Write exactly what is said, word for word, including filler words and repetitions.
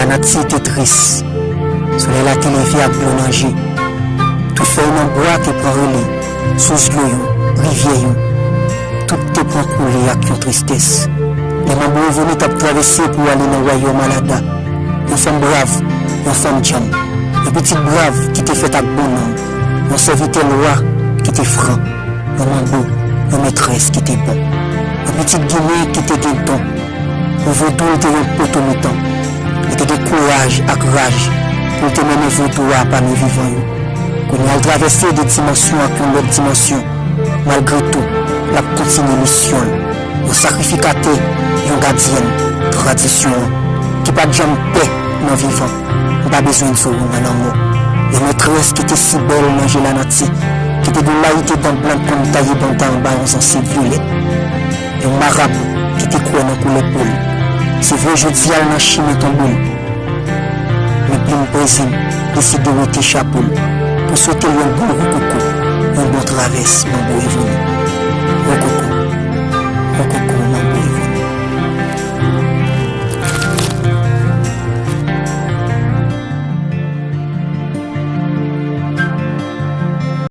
Lanati te tris. Solèy la te leve ak dlo nan je. Tout fèy nan bwa te pran rele. Sous dlo yo, rivyè yo, tout te pran koulè ak yon tristès. Lè Manbo Evoni t ap travèse pou ale nan wayòm Alada, yon fanm brav, yon fanm djanm, yon pitit brav ki te fèt ak bon nanm, yon sèvitè lwa ki te fran, yon manbo, yon mètrès ki te bon, yon pitit ginen ki te gen don. Pou vodou, l te yon poto mitan. Li te gen kouraj ak raj pou l te mennen vodou a pami vivan yo. Kounye a, l travèse de dimansyon ak yon lòt dimansyon. Malgre tou, l ap kontinye misyon l. Yon sakrifikatè, yon gadyèn tradisyon an, ki pa t janm pè nan vivan. M pa bezwen di w nan lanmò. Yon mètrès ki te si bèl nan je lanati, ki te gen layite dan blan konn taye banda anba yon zanse vyolèt. Yon marab ki te kwè nan koulè po l. Se vre jodi a l nan chimen tonbe l. Men plim pwezi l deside wete chapo l pou swete l yon bon rokoko, yon bon travès Manbo Evoni. Rokoko, rokoko.